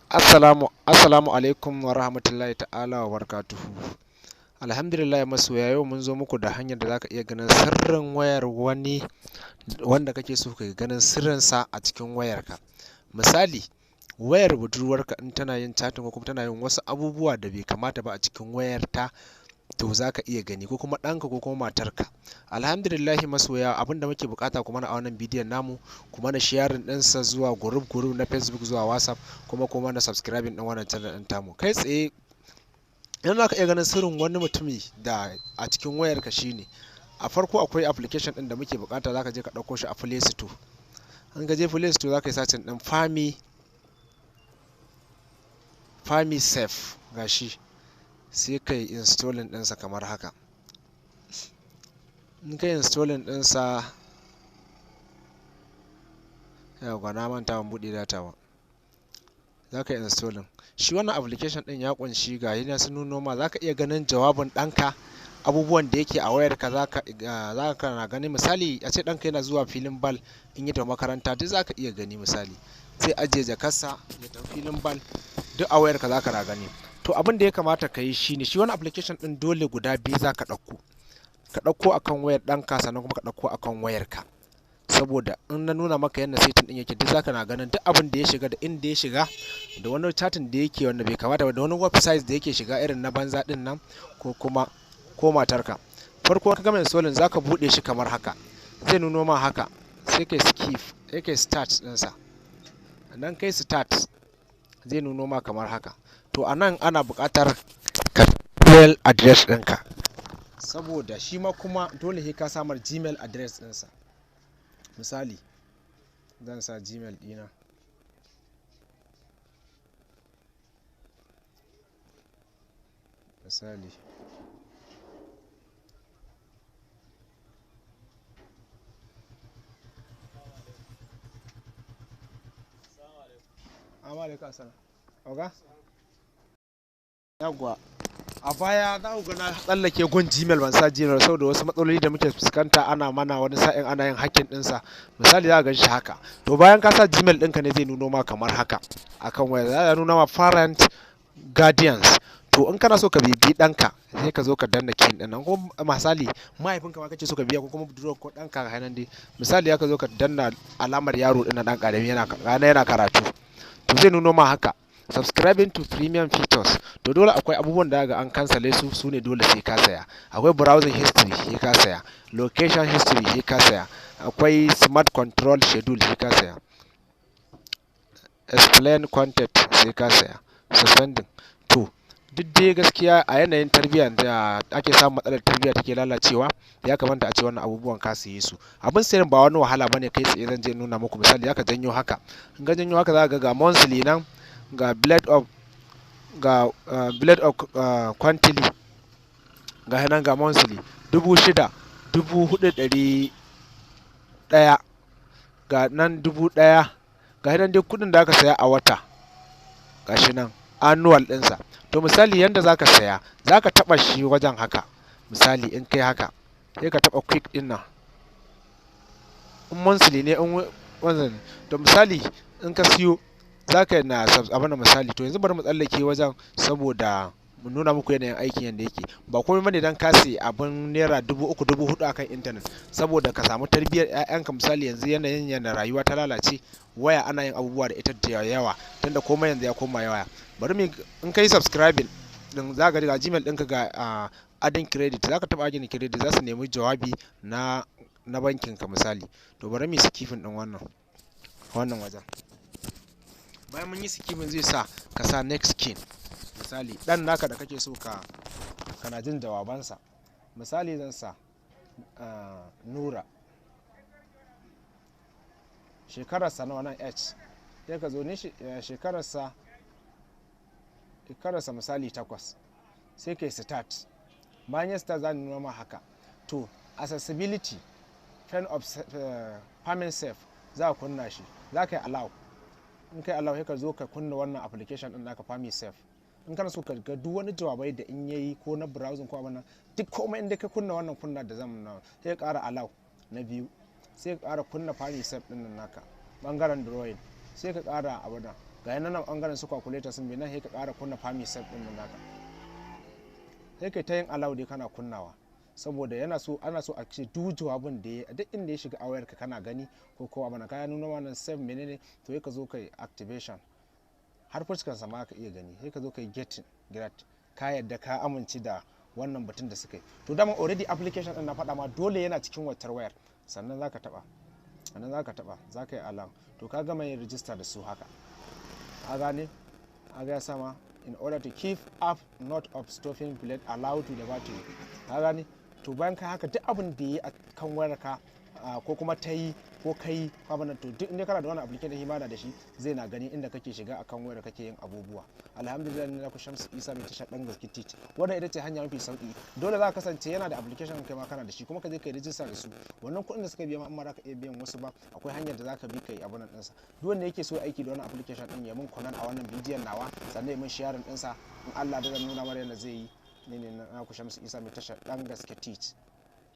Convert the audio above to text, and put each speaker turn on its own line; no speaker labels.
Assalamu alaikum wa rahmatullahi ta'ala wa barakatuhu. Alhamdulillah masoya, yau mun zo muku da hanyar da zaka iya ganin sirrin wayar wani wanda kake so ka ganin sirrinsa a cikin wayarka. Misali, wayar budurwarka in tana yin chatting ko kuma tana yin wasu abubuwa da bai kamata ba a cikin wayarta, to zaka iya gani, ko kuma ɗanka ko kuma matarka. Alhamdulillah masoya, abinda muke bukata kuma a wannan bidiyon namu, kuma na sharing ɗinsa zuwa group group na Facebook zuwa WhatsApp, kuma na subscribing ɗin wannan channel ɗin tamu. Kai tsaye idan zaka iya ganin sirrin wani mutumi da a cikin wayarka shine, a farko akwai application ɗin da muke bukata, zaka je ka ɗauko shi a Play Store. In ka je Play Store zaka yi searching ɗin Fami Safe, gashi, sai ka yi installing ɗinsa kamar haka. In ka yi installing ɗinsa, yauwa na manta ban buɗe data ba. Za ka yi installing. Shi wannan application ɗin ya ƙunshi ga yana sun nuno ma, za ka iya ganin jawabin ɗanka, abubuwan da yake a wayarka za ka na gani. Misali, a ce ɗanka yana zuwa filin bal in ya tafi makaranta, duk za ka iya gani. Misali, zai ajiye jakarsa ya tafi filin bal, duk a wayarka za ka na gani. To abin da ya kamata ka yi shine, shi wannan application ɗin dole guda biyu za ka ɗauko. Ka ɗauko akan wayar ɗanka sannan kuma ka ɗauko akan wayarka. Saboda in na nuna maka yadda setting ɗin yake, duk zaka na ganin duk abin da ya shiga da inda ya shiga, da wani chatting da yake wanda bai kamata ba, da wani website da yake shiga irin na banza ɗin nan, ko kuma ko matarka. Farko ka gama installing, zaka buɗe shi kamar haka. Zai nuno ma haka, sai kai skip, sai kai start ɗinsa. Nan kai start, zai nuno ma kamar haka. To a nan ana buƙatar ka email address ɗinka, saboda shi ma kuma dole sai ka samar Gmail address ɗinsa. Misali, zan sa Gmail ɗina. Misali, amma alaikum assalam. Oga? Yawwa. A baya za ku ga na tsallake gun Gmail, ban sa Gmail saboda wasu matsaloli da muke fuskanta, ana mana wani sa'in ana yin hacking ɗinsa. Misali, za ka gan shi haka. To bayan ka sa Gmail ɗinka ne zai nuno ma kamar haka akan waya. Za ya nuna ma parent guardians. To in kana so ka bibiyi ɗanka, sai ka zo ka danna kin ɗin nan. Ko misali mahaifinka ma kake so ka biya, ko kuma budurwar ko ɗanka, ga nan dai. Misali, ka zo ka danna alamar yaro ɗin nan ɗan ƙarami yana karatu. To zai nuno ma haka. Subscribing to premium features. To dole akwai abubuwan da ga an kansale su, su ne dole sai ka saya. Akwai browsing history sai ka saya, location history sai ka saya, akwai smart control schedule sai ka saya, explain content sai ka saya, suspending. To duk dai gaskiya a yanayin tarbiyya da ake samun matsalar tarbiyya take lalacewa, ya kamata a ce wannan abubuwan ka siye su. Abin sayan ba wani wahala bane, kai tsaye zan je nuna muku. Misali, zaka janyo haka. In ka janyo haka, zaka ga monthly nan, ga blade of ga blade of quantity, ga nan ga monthly 6,000, 4,100, ga nan 1,000, ga nan dai kuɗin da aka saya a wata, gashi nan annual ɗinsa. To misali yanda zaka saya, zaka taɓa shi wajen haka. Misali in kai haka, sai ka taɓa quick ɗin nan. In monthly ne, in wannan. To misali in ka siyo, zaka na abin da misali. To yanzu bari mu tsallake wajen saboda mu nuna muku yanayin aikin yanda yake. Ba komai bane dan ka sayi abin naira 3,000, 4,000 akan intanet, saboda ka samu tarbiyyar 'ya'yanka. Misali yanzu yanayin yanda rayuwa ta lalace, waya ana yin abubuwa da ita da yawa, tunda komai yanzu ya koma waya. Bari mu in kai subscribing din, za ka ga Gmail ɗinka, ga adding credit, za ka taɓa adding credit, za su nemi jawabi na bankin ka misali. To bari mu yi skipping ɗin wannan wajen. Bayan mun yi skipping, zai sa ka sa next kin. Misali ɗan naka da kake so ka kana jin jawabansa. Misali zan sa Nura. Shekararsa nawa nan H. Sai ka zo ni shekararsa misali 8. Sai kai start. Bayan ya start, za nuna ma haka. To accessibility pen of farming safe za ka kunna shi, za ka yi allow. In kai allow, sai ka zo ka kunna wannan application ɗin naka Fami Safe. In kana so ka ga duk wani jawabai da in yayi ko na browsing ko abin nan, duk komai inda ka kunna wannan kunna da zan nuna, sai ka ƙara allow na biyu, sai ka ƙara kunna Fami Safe ɗin nan naka bangaren drawing, sai ka ƙara abin nan. Ga yana nan bangaren su calculator sun bi nan, sai ka ƙara kunna Fami Save din nan naka. Sai kai ta yin allow dai kana kunnawa, saboda yana so, ana so a ce duk jawabin da ya, duk inda ya shiga a wayarka kana gani ko abana kaya nuna wannan save menene. To sai ka zo kai activation, har fuskar sa ma ka iya gani. Sai ka zo kai getting great, ka yadda ka amince da wannan batun da suka yi. To dama already application din na faɗa ma dole yana cikin waccar wayar. Sannan zaka taba, sannan zaka taba, zaka yi allow. To ka gama yin register da su haka, ka gane? Ka ga sama, "In order to keep up not of stopping blade allow to the battery." Ka gane? To bayan ka haka, duk abin da yi a kan wayarka ko kuma ta yi ko kai abin, to duk inda kana da wannan application himana da shi, zai na gani inda kake shiga akan wayar kake yin abubuwa. Alhamdulillah, ni na ku Shamsu Isa mai tashar Dan Gaske Tit. Wannan ita ce hanya mafi sauki. Dole za ka kasance yana da application, kai ma kana da shi, kuma ka je kai register da su. Wannan kuɗin da suka biya ma, amma za ka iya biyan wasu ba, akwai hanyar da za ka bi kai abun nan ɗinsa. Duk wanda yake so aiki da wannan application ɗin, ya mun comment a wannan bidiyon nawa, sannan ya mun sharing ɗinsa. In Allah da zan nuna mara yadda zai yi. Ne na ku Shamsu Isa mai tashar Dan Gaske Tit.